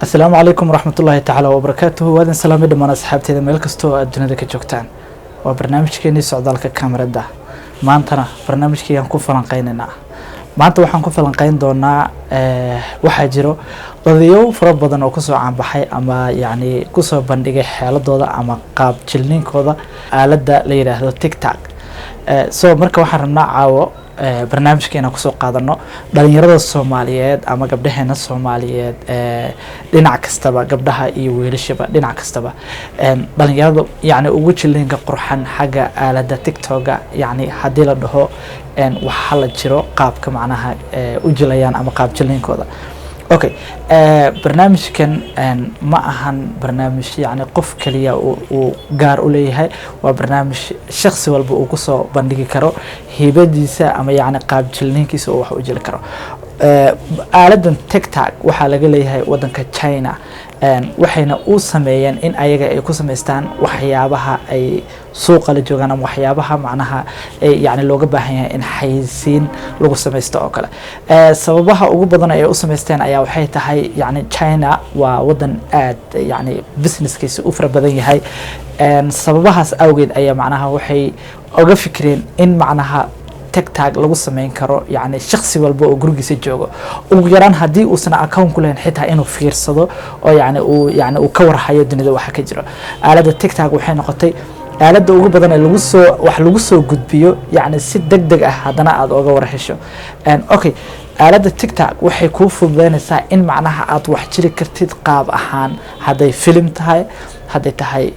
Asalaamu calaykum waraxmatullaahi tacaala wabarakaatuhu. Waadan salaamay dhammaan asxaabteeda meel kasta oo aad dunida ka joogtaan. Waa barnaamijkeenii Socdaalka Kamarada. Maantana barnaamijkayaan ku falanqeynaynaa. Maanta waxaan ku falanqeyn doonaa, waxaa jiro dadiyo fara badan oo kusoo caanbaxay ama yacni kusoo bandhigay xeeladooda ama qaab jilniinkooda aaladda la yidhaahdo TikTok. So marka waxaan rabnaa caawo barnaamijka inaan kusoo qaadano dhalinyarada Soomaaliyeed ama gabdhaheena Soomaaliyeed, dhinac kastaba, gabdhaha iyo wiilashaba, dhinac kastaba, dhalinyarada yacni ugu jilniinka qurxan xagga aaladda TikToka. Yacni haddii la dhaho waxa la jiro qaabka macnaha u jilayaan ama qaab jilniinkooda. Okay, barnaamijkan ma ahan barnaamij yacni qof kaliya uu gaar u leeyahay. Waa barnaamij shakhsi walba uu kusoo bandhigi karo hibadiisa ama yacni qaab jilniinkiisa uu wax u jili karo. Aaladan TikTok waxaa laga leeyahay wadanka China, waxayna u sameeyeen in ayaga ay ku samaystaan waxyaabaha ay suuqa la joogaan ama waxyaabaha macnaha yani looga baahan yahay in xayisiin lagu samaysto oo kale. Sababaha ugu badan ay u samaysteen ayaa waxay tahay, yani China waa wadan aad yani businesskiisa u fara badan yahay. Sababahaas awgeed ayaa macnaha waxay oga fikireen in macnaha TikTok lagu sameyn karo, yacni shakhsi walba oo gurigiisa joogo, ugu yaraan haddii uusan account ku lahayn xitaa, inuu fiirsado oo yani uu ka warhayo dunida waxa ka jiro. Aaladda TikTok waxay noqotay aaladda ugu badan ee lagu soo wax lagu soo gudbiyo, yacni si deg deg ah haddana aada oga war hesho. Okay, aaladda TikTok waxay kuu fududeynaysaa in macnaha aad wax jiri kartid qaab ahaan, hadday film tahay, hadday tahay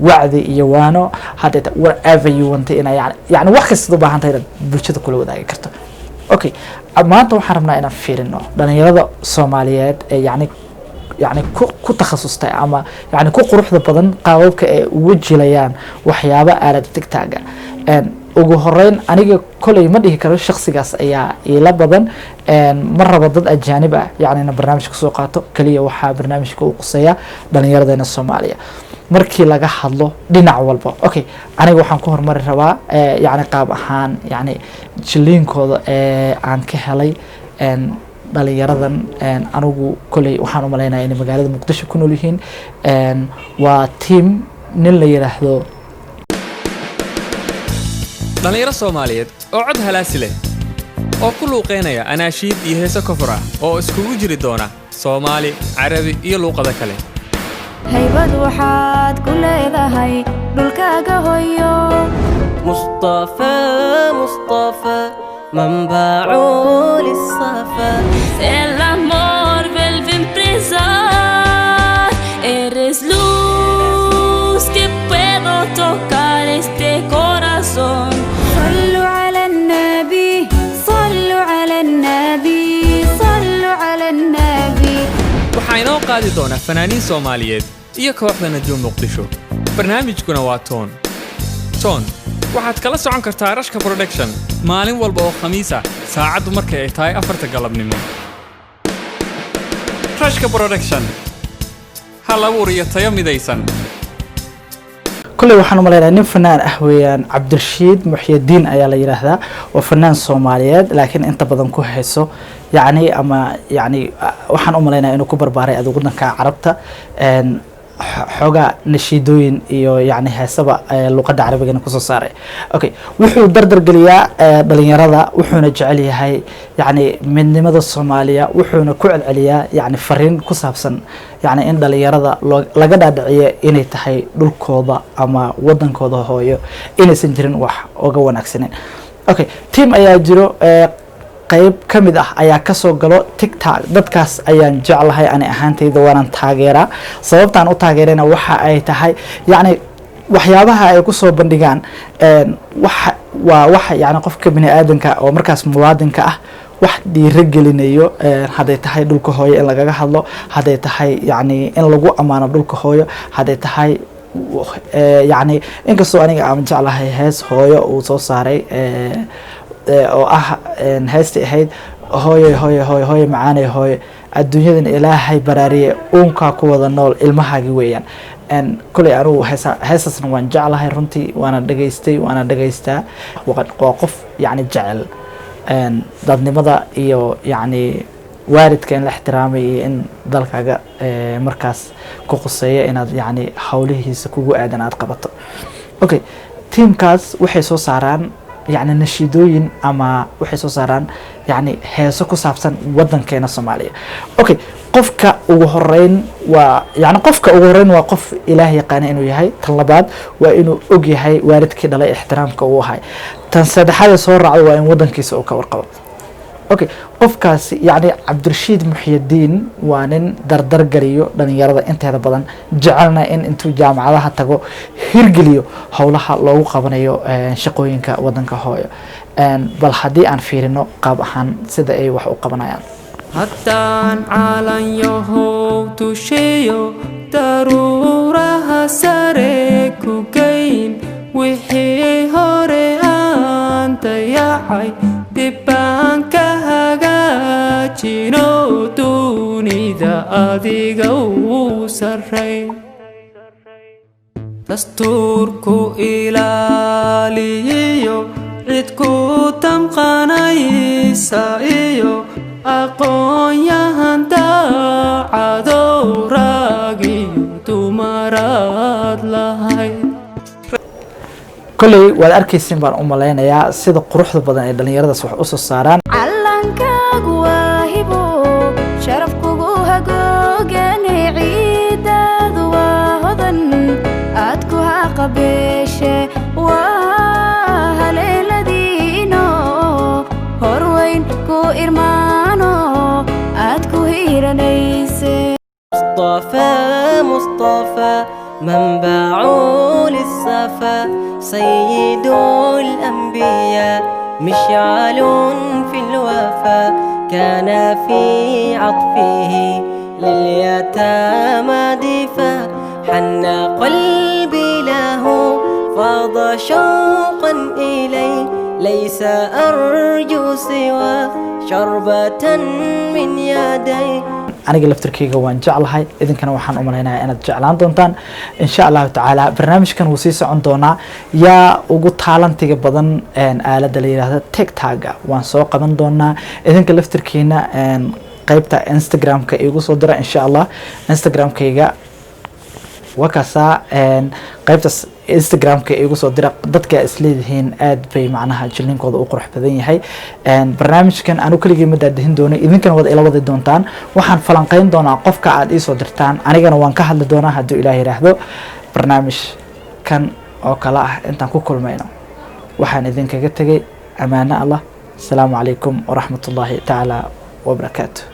wacdi iyo waano, hadday tahay whatever you want, ina yani wax kastaad u baahan tahay inaad bulshada kula wadaagi karto. Okay, maanta waxaan rabnaa inaan fiirino dhalinyarada Soomaaliyeed ee yani ku takhasustay ama yani ku quruxda badan qaababka ay ugu jilayaan waxyaaba aalada TikToka. Ugu horeyn, aniga koley ma dhihi karo shaksigaas ayaa iila badan. Ma rabo dad ajaanib ah yani ina barnaamijka soo qaato. Kaliya waxaa barnaamijka uu quseeya dhalinyaradeenna Soomaaliya markii laga hadlo dhinac walba. Okay, aniga waxaan ku horumari rabaa yani qaab ahaan yani jiliinkooda ee aan ka helay dhalinyaradan. Anigu koley waxaan u malaynaya inay magaalada Muqdisho ku nool yihiin. Waa team nin la yidhaahdo. Dhallinyaro Soomaaliyeed oo cod halaasi leh oo ku luuqaynaya anaashiid iyo heeso kofur ah oo iskugu jiri doona Soomaali, Carabi iyo luuqado kale. Haybad waxaad ku leedahay dhulkaaga hoyo. مصطفى مصطفى منبع للصفا. El amor vuelve a empezar. Eres luz que puedo tocar este corazón. صلوا على النبي، صلوا على النبي، صلوا على النبي. Waxaa inoo qaadi doona fanaaniin Soomaaliyeed iyo kooxda Najuum Muqdisho. Barnaamijkuna waa Toon Toon. Waxaad kala socon kartaa Rashka Production maalin walba oo Khamiis ah, saacaddu markay ay tahay 4ta galabnimo. Rashka Production, hal abuur iyo tayo midaysan. Kolley waxaan u malaynayaa nin fanaan ah weeyaan. Cabdirashiid Muxyadiin ayaa la yidhaahdaa. Waa fanaan Soomaaliyeed, laakiin inta badan ku hayso yacni ama yacni waxaan u malaynayaa inuu ku barbaaray adigu waddanka Carabta. Xoogaa nashiidooyin iyo yacni heesaba luqadda Carabigana kusoo saaray. Okay, wuxuu dardar geliyaa dhalinyarada, wuxuuna jecel yahay yacni midnimada Soomaaliya, wuxuuna ku celceliyaa yacni fariin ku saabsan yacni in dhalinyarada loo laga dhaadhiciyo inay tahay dhulkooda ama wadankooda hooyo inaysan jirin wax oga wanaagsanin. Okay, team ayaa jiro, qayb ka mid ah ayaa kasoo galo TikTok. Dadkaas ayaan jeclahay ani ahaantayda, waanaan taageeraa. Sababtaan u taageerayna waxa ay tahay, yacni waxyaabaha ay kusoo bandhigaan waxa waa waxa yani qofka bini aadanka oo markaas muwaadinka ah wax dhiiro gelinayo. Hadday tahay dhulka hooyo in lagaga hadlo, hadday tahay yacni in lagu ammaano dhulka hooyo, hadday tahay yacni inkastoo aniga aan jeclahay hees hooyo uu soo saaray oo ah heestii ahayd "Hooyo hooyo hooyo hooyo macaaney hooyo, adduunyadan Ilaahay baraariye, uunkaa ku wada nool ilmahaagi weeyaan." Koley anigu heesa heestaasna waan jeclahay runtii, waana dhegaystay, waana dhegaystaa. Waa qof yacni jecel dadnimada iyo yacni Waalidka in la ixtiraamay iyo in dalkaaga markaas ku quseeya inaad yacni howlihiisa kugu aadan aad qabato. Okay, tiimkaas waxay soo saaraan yacni nashiidooyin ama waxay soo saaraan yacni heeso ku saabsan wadankeena Soomaaliya. Okay, qofka ugu horeyn waa yacni qofka ugu horeyn waa qof Ilaah yaqaana inuu yahay. Tan labaad waa inuu og yahay waalidkii dhalay ixtiraamka uu ahay. Tan saddexaad ee soo raacdo waa in wadankiisa uu ka warqabo. Okay, qofkaasi yacni Cabdirashiid Muxyidiin waa nin dardar geliyo dhalinyarada inteeda badan, jecelna in intuu jaamacadaha tago hirgeliyo howlaha loogu qabanayo shaqooyinka wadanka hooyo. Bal haddii aan fiirino qaab ahaan sida ay wax u qabanayaan. Haddaan calan yahow tusheeyo, daruuraha sare ku geyn, wixii hore aan dayacay dib baan ka hagaajino, dunida adiga u sarrayn, dastuurku ilaaliyiyo cid ku damqanaysa iyo aqoon-yahan daacadow, raagiyo dumaraad lahayd. Kolley waad arkaysin baan u malaynayaa sida quruxda badan ee dhalinyaradaas wax usoo saaraan. Callankaagu waa hibo sharaf kugu hagoogane, ciidaadu waa hodan aad ku haqabeeshe, waa haleeladiino horweyn ku irmaano aad ku hiiranayse. مصطفى مصطفى منبع للصفا، سيد الأنبياء مشعل في الوفا، كان في عطفه لليتامى دفا، حن قلبي له فاض شوقا إليه، ليس أرجو سوى شربة من يديه. Aniga laftarkeyga waan jeclahay, idinkana waxaan u malaynayaa inaad jeclaan doontaan, insha Allahu tacaala. Barnaamijkan wuu sii socon doonaa. Yaa ugu talentiga badan aaladda la yidhaahdo TikTok-ga waan soo qaban doonaa. Idinka laftarkiina qeybta Instagram-ka iigu soo dira, insha Allah. Instagram-kayga waa kaasaa. Qaybtaas Instagram-ka iigu soo dira dadka isleedihiin aad bay macnaha jilninkooda u qurux badan yahay. Barnaamijkan anu keligii ma daadihin doono, idinkana waad ila wadi doontaan. Waxaan falanqeyn doonaa qofka aad iisoo dirtaan, anigana waan ka hadli doonaa hadduu Ilaah yidhaahdo. Barnaamij kan oo kale ah intaan ku kulmayno, waxaan idinkaga tegay amaano Allah. Asalaamu calaykum waraxmat ullaahi tacaala wabarakaatu.